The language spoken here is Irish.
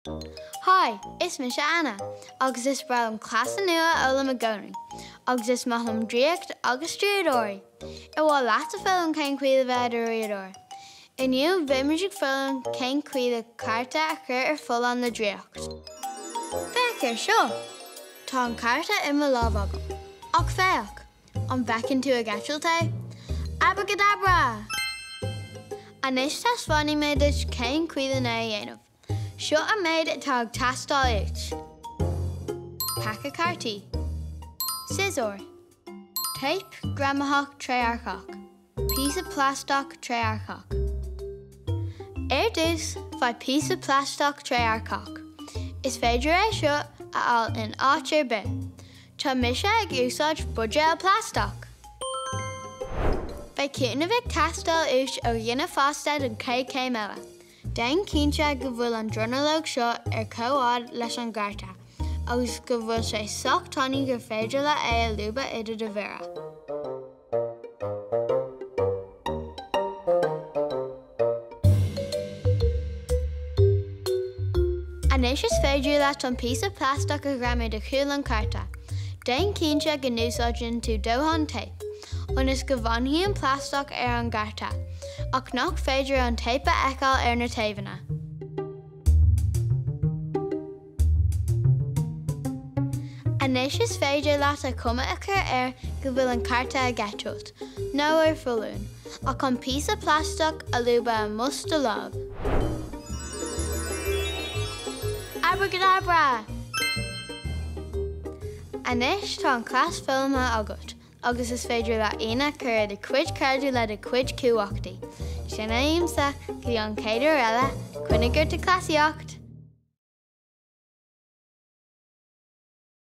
Hi, is mise Anna, agus is breá liom cleasa nua a fhoghlaim i gcónaí, agus is maith liom draíocht agus draíodóirí! Ar mhaith leatsa foghlaim cén chaoi le bheith i do dhraíodóir? Inniu, beimid ag foghlaim cén chaoi le cárta a chur ar foluain le draíocht. Féach air seo! Tá an cárta i mo lámh agam. Ach féach! An bhfeiceann tú ag eitilt é? Abracadabra! Anois taispeánfaidh mé duit cén chaoi lena a dhéanamh. Seo an méid atá ag teastáil uait. Paca cártaí. Siosúr. Téip greamaitheach trédhearcach. Píosa plaisteach trédhearcach. Ar dtús, faigh píosa plaisteach trédhearcach. Is féidir é seo a fháil in áit ar bith. Tá mise ag úsáid buidéal plaisteach. Beidh cúnamh ag teastáil uait ó dhuine fásta don chéad chéim eile. Déan cinnte go bhfuil an dronuilleog seo ar comhfhad leis an gcárta agus go bhfuil sé sách tanaí gur féidir leat é a lúbadh idir do mhéara. Anois is féidir leat an píosa plaisteach a ghreamú de chúl an chárta. Déan cinnte go n-úsáideann tú dóthain téip, ionas go bhfanfaidh an plaisteach ar an gcárta, ach nach féidir an téip a fheiceáil ar na taobhanna. Anois is féidir leat an chuma a chur air go bhfuil an cárta ag eitilt, nó ar foluain, ach an píosa plaisteach a lúbadh i mbos do lámh. Abracadabra! Anois tá an cleas foghlamtha agat. Agus is féidir leat ionadh a chur ar do chuid cairde le do chuid cumhachtaí. Sin é uaimse, go dtí an chéad uair eile, coinnigh ort ag cleasaíocht!